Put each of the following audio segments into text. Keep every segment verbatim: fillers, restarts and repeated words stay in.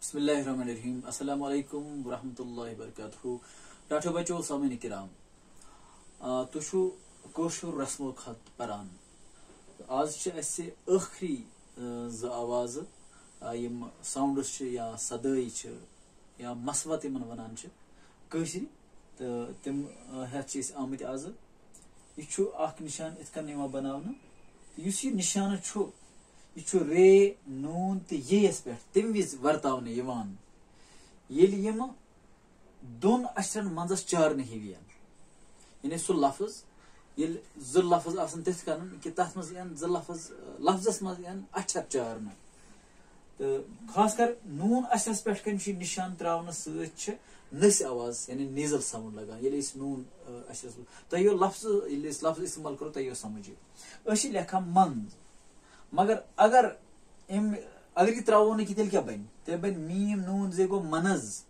بسم اللہ الرحمن الرحیم۔ السلام علیکم ورحمۃ اللہ وبرکاتہ۔ ٹاٹھو بچو، سامعین کرام، آ، تُہۍ چھِو کٲشُر رسمو خط پران۔ آز چھِ اَسہِ ٲخری، آ، زٕ آوازٕ، آ، یِم sounds چھِ یا صدٲے چھِ یا مسوت یِمن وَنان چھِ کٲشرِ، تہٕ تِم، آ، ہٮ۪تھ چھِ أسۍ آمٕتۍ آزٕ۔ یہِ چھُ اکھ نِشان یِتھ کٔنۍ یِوان بناونہٕ۔ تہٕ یُس یہِ نِشانہٕ چھُ، یہِ چھُ رے، نوٗن تہٕ یے یَس پٮ۪ٹھ تَمہِ وِزِ ورتاونہٕ یِوان، ییٚلہِ یِم دۄن اچھرن منٛزس چارنہٕ ہِوۍ یِن۔ یعنی سُہ لفظ، ییٚلہِ زٕ لفظ آسن تِتھ کٔنۍ کہِ تَتھ منٛز یِن زٕ لفظ، لفظس منٛز یِن اچھر چارنہٕ۔ تہٕ خاص کر نوٗن اچھرس پٮ۪ٹھ کَنۍ چھُ یہِ نِشان تراونہٕ سۭتۍ چھِ نٔسۍ آواز، یعنی nasal sound لگان۔ ییٚلہِ أسۍ نوٗن، آ، اچھرس، تۄہہِ یہِ لفظ، ییٚلہِ أسۍ لفظ استعمال کرو، تۄہہِ یِیو سمجھ۔ أسۍ چھِ لیکھان منٛز، مگر اگر أمۍ، اگر یہِ تراوو نہٕ کینٛہہ، تیٚلہِ کیٛاہ بَنہِ؟ تیٚلہِ بَنہِ میٖم نوٗن زے گوٚو منٕز۔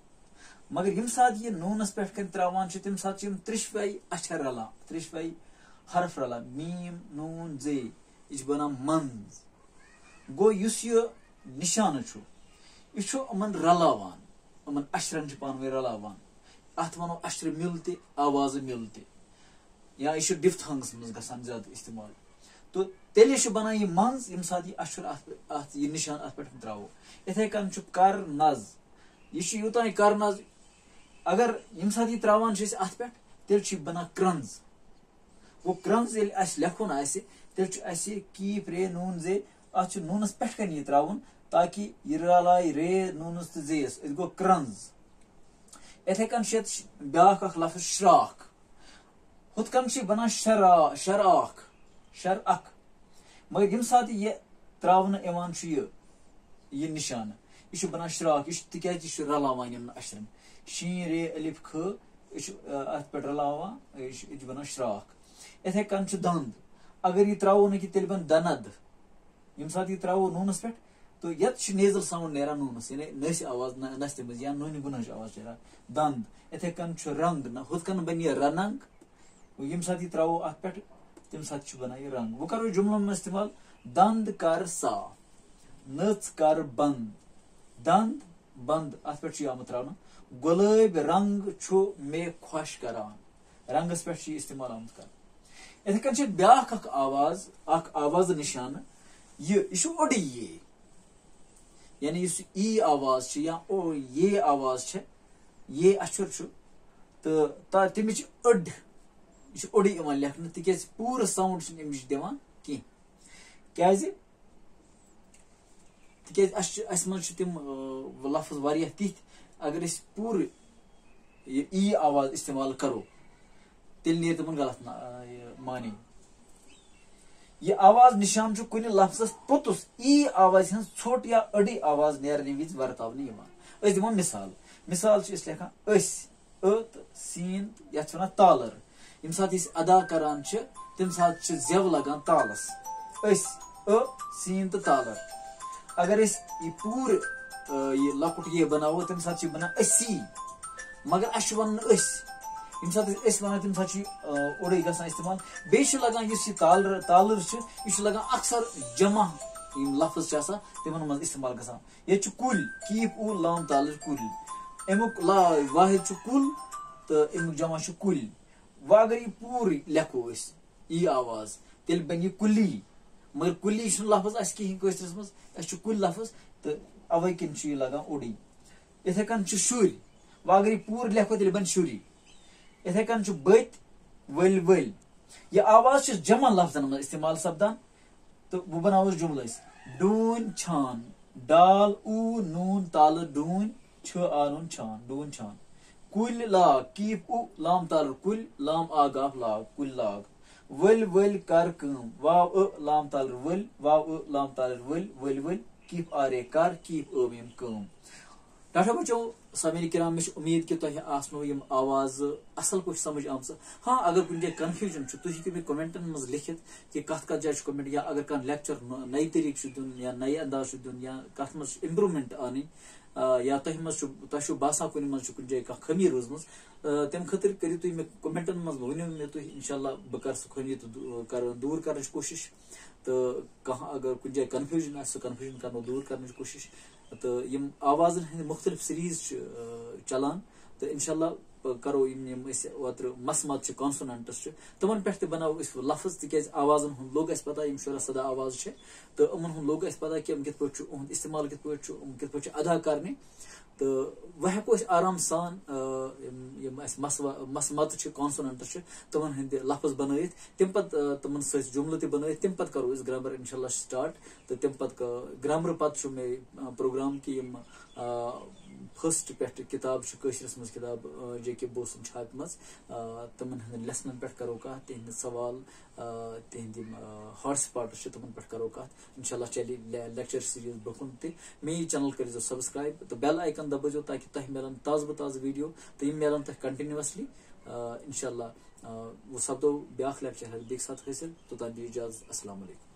مگر ییٚمہِ ساتہٕ یہِ نوٗنَس پٮ۪ٹھ کَنۍ تراوان چھِ، تَمہِ ساتہٕ چھِ یِم ترٛیٚشوَے اچھر رَلان، ترٛیٚشوَے حرف رَلان، میٖم نوٗن زے۔ یہِ چھِ بَنان منٛز۔ گوٚو یُس یہِ نِشانہٕ چھُ، یہِ چھُ یِمَن رَلاوان، یِمَن اچھرَن چھُ پانہٕ ؤنۍ رَلاوان۔ اَتھ وَنو اچھرٕ مِل تہِ، آوازٕ مِل تہِ۔ یا یہِ چھُ diphthongs منٛز گژھان زیادٕ استعمال۔ تہٕ تیٚلے چھُ بنان یہِ منٛز، ییٚمہِ ساتہٕ یہِ اچھر اَتھ، اَتھ یہِ نِشان اَتھ پٮ۪ٹھ تراوو۔ یِتھے کٔنۍ چھُ کر نز۔ یہِ چھُ یوٗتاہ یہِ کر نز، اگر ییٚمہِ ساتہٕ یہِ تراوان چھِ أسۍ اَتھ پٮ۪ٹھ، تیٚلہِ چھُ یہِ بنان کرنز۔ گوٚو کرنز ییٚلہِ اَسہِ لیکھُن آسہِ، تیٚلہِ چھُ اَسہِ کیپ رے نوٗن زے، اَتھ چھُ نوٗنَس پٮ۪ٹھ کَنۍ یہِ تراوُن، تاکہِ یہِ رَلایہِ رے نوٗنَس تہٕ زیَس۔ أسۍ گوٚو کرنز۔ یِتھے کٔنۍ چھُ ییٚتہِ بیٛاکھ اکھ لفظ شراکھ۔ ہُتھ کٔنۍ چھِ بنان شرا-، شراکھ، شر اکھ۔ مگر ییٚمہِ ساتہٕ یہِ تراونہٕ یِوان چھُ یہِ، یہِ نِشانہٕ، یہِ چھُ بنان شراکھ، یہِ چھُ، تِکیازِ یہِ چھُ رلاوان یِمن اچھرن۔ شین، رے، الف، کھ، یہِ چھُ، آ، اتھ پٮ۪ٹھ رلاوان، یہِ چھُ، یہِ چھُ بنان شراکھ۔ یِتھے کٔنۍ چھُ دند۔ اگر یہِ تراوو نہٕ کینٛہہ، تیٚلہِ بنہِ دند۔ ییٚمہِ ساتہٕ یہِ تراوو نوٗنَس پٮ۪ٹھ، تہٕ یَتھ چھِ nasal sound نیران نوٗنَس، یعنی نٔسۍ آواز، نہ-، نَستہِ منٛز یا نوٗنہِ گُنہٕچ آواز چھِ نیران۔ دَنٛد، یِتھَے کٔنۍ چھُ رنٛگ، نہ، ہُتھ کٔنۍ بَنہِ یہِ رنٛگ۔ ییٚمہِ ساتہٕ یہِ تراوو اَتھ پٮ۪ٹھ، تَمہِ ساتہٕ چھُ بَنان یہِ رنٛگ۔ وۄنۍ کَرو جُملَن منٛز استعمال، دَنٛد کَر صاف، نٔژ کَر بنٛد، دَنٛد بنٛد، اَتھ پٮ۪ٹھ چھُ یہِ آمُت تراونہٕ، گۄلٲبۍ رنٛگ چھُ مےٚ خۄش کران۔ رنگس پٮ۪ٹھ چھُ یہِ استعمال آمُت کرنہٕ۔ یِتھے کٔنۍ چھِ بیٛاکھ اکھ آواز، اکھ آواز نِشانہٕ۔ یہِ، یہِ چھُ اوٚڑُے یے۔ یعنی یُس ای آواز چھِ یا او-، یے آواز چھِ، یے اچھر چھُ، تہٕ تا-، تَمِچ أڑ، یہِ چھُ اوٚڑُے یِوان لیکھنہٕ، تِکیازِ پوٗرٕ sound چھُنہٕ اَمِچ دِوان کینٛہہ۔ کیازِ؟ تِکیازِ اَسہِ چھِ، اَسہِ منٛز چھِ تِم، آ، لفظ واریاہ تِتھۍ، اگر أسۍ پوٗرٕ یہِ ای آواز استعمال کرو، تیٚلہِ نیرِ تِمن غلط نا-، آ، یہِ معنی۔ یہِ آواز نِشان چھُ کُنہِ لفظس پوٚتُس ای آوازِ ہٕنٛز ژھوٚٹ یا أڑٕے آواز نیرنہٕ وِزِ ورتاونہٕ یِوان۔ أسۍ دِمو مثال۔ مثال چھِ أسۍ لیکھان أسۍ۔ ٲ تہٕ سیٖن، یَتھ چھِ وَنان تالر۔ ییٚمہِ ساتہٕ أسۍ ادا کران چھِ، تَمہِ ساتہٕ چھِ زٮ۪و لگان تالس۔ أسۍ، ٲ، سیٖن تہٕ تالر۔ اگر أسۍ یہِ پوٗرٕ، آ، یہِ لۄکُٹ یہِ بناوو، تَمہِ ساتہٕ چھِ یہِ بنان أسی۔ مگر اَسہِ چھُ وَنُن أسۍ۔ ییٚمہِ ساتہٕ أسۍ أسۍ وَنو، تَمہِ ساتہٕ چھُ یہِ، آ، اوٚڑُے گژھان استعمال۔ بیٚیہِ چھُ لگان یُس یہِ تالر، تالر چھُ، یہِ چھُ لگان اکثر جمع یِم لفظ چھِ آسان، تِمن منٛز استعمال گژھان۔ ییٚتہِ چھُ کُلۍ، کیپ او لام تالر کُلۍ۔ اَمیُک لا-، واحد چھُ کُل تہٕ اَمیُک جمع چھُ کُلۍ۔ وۄنۍ اگر یہِ پوٗرٕ لیکھو أسۍ، ای آواز، تیٚلہِ بنہِ یہِ کُلی۔ مگر کُلی چھُنہٕ لفظ اَسہِ کِہیٖنۍ کٲشرِس منٛز، اَسہِ چھُ کُلۍ لفظ، تہٕ اَوَے کِنۍ چھُ یہِ لگان اوٚڑُے۔ یِتھَے کٔنۍ چھُ شُرۍ۔ وۄنۍ اگر یہِ پوٗرٕ لیکھو، تیٚلہِ بنہِ شُری۔ یِتھَے کٔنۍ چھُ بٔتۍ، ؤلۍ ؤلۍ۔ یہِ آواز چھِ جمع لفظن منٛز استعمال سپدان۔ تہٕ بہٕ بناوس جملہٕ أسۍ۔ ڈوٗنۍ چھان، ڈال او نوٗن تالہٕ ڈوٗنۍ، چھِ آ نوٗن چھان، ڈوٗنۍ چھان۔ کُلۍ لاگ، کیپ او لام تالہٕ کُلۍ، لام آ گاف لاگ، کُلۍ لاگ۔ ؤلۍ ؤلۍ کر کٲم، واو ٲ لام تالہٕ ؤلۍ، واو ٲ لام تالہٕ ؤلۍ، ؤلۍ ؤلۍ، کیپ آ رے کر، کیپ ٲ میم کٲم۔ ٹاٹھا بچو، سامعین کرام، مےٚ چھِ اُمید کہِ تۄہہِ آسنو یِم آوازٕ اَصٕل پٲٹھۍ سمجھ آمژٕ۔ ہاں، اگر کُنہِ جایہِ confusion چھُ، تُہۍ ہیٚکِو مےٚ commentن منٛز لیکھِتھ کہِ کَتھ کَتھ جایہِ چھُ comment، یا اگر کانٛہہ lecture نہ-، نَیہِ طریٖقہٕ چھُ دیُن یا نَیہِ انداز چھُ دیُن یا کَتھ منٛز چھِ improvement اَنٕنۍ، آ، یا تۄہہِ منٛز چھُ، تۄہہِ چھُو باسان کُنہِ منٛز چھُ کُنہِ جایہِ کانٛہہ خٲمی روٗزمٕژ، آ، تَمہِ خٲطرٕ کٔرِو تُہۍ مےٚ commentن منٛز، ؤنِو مےٚ تُہۍ، انشاءاللہ بہٕ کَرٕ سُہ خٲمی تہٕ دو-، کَرٕ دوٗر کَرنٕچ کوٗشِش۔ تہٕ کانٛہہ اگر کُنہِ جایہِ confusion آسہِ، سُہ confusion کَرنو دوٗر کَرنٕچ کوٗشِش۔ تہٕ یِم آوازَن ہٕنٛدۍ مُختٔلِف سیریٖز چھِ چلان، تہٕ اِنشاء اللہ کرو یِم یِم أسۍ اوترٕ مسمت چھِ، کانسوننٹس چھِ، تِمن پٮ۪ٹھ تہِ بناوو أسۍ لفظ، تِکیازِ آوازن ہُنٛد لوٚگ اَسہِ پتہ، یِم شُراہ سداہ آواز چھِ، تہٕ یِمن ہُنٛد لوٚگ اَسہِ پتہ کہِ یِم کِتھ پٲٹھۍ چھُ، اُہُنٛد استعمال کِتھ پٲٹھۍ چھُ، یِم کِتھ پٲٹھۍ چھِ ادا کرنہِ۔ تہٕ وۄنۍ ہٮ۪کو أسۍ آرام سان، آ، یِم یِم اَسہِ مسوا مسمت چھِ، کانسوننٹس چھِ، تِمن ہٕنٛدۍ لفظ بنٲیِتھ، تَمہِ پتہٕ آ، تِمن سۭتۍ جملہٕ تہِ بنٲیِتھ، تَمہِ پتہٕ کرو أسۍ گرامر اِنشاء اللہ سٹارٹ۔ تہٕ تَمہِ پتہٕ گرامر پتہٕ چھُ مےٚ پروگرام کہِ یِم فرسٹ پٮ۪ٹھ کِتاب چھِ کٲشرِس منٛز کِتاب جے کے بوسن چھاپمٕژ، آ، تِمن ہٕنٛدٮ۪ن لیسنن پٮ۪ٹھ کرو کتھ، تِہنٛدۍ سوال، آ، تِہنٛدۍ یِم ہاٹ سپاٹس چھِ، تِمن پٮ۪ٹھ کرو کتھ۔ انشاءاللہ چلہِ لیکچر سیریز برونٛہہ کُن تہِ۔ مےٚ یہِ چینل کٔرزیٚو سبسکرائب تہٕ بیل آیکن دبٲیزیٚو، تاکہِ تۄہہِ مِلن تازٕ بہٕ تازٕ ویڈیو، تہٕ یِم مِلن تۄہہِ کنٹینیوسلی۔ آ، انشاءاللہ، آ، وۄنۍ سپدو بیاکھ لیکچر ہیٚتھ بیٚکہِ ساتہٕ حٲصِل۔ توٚتام دِیِو اجازت۔ السلام علیکم۔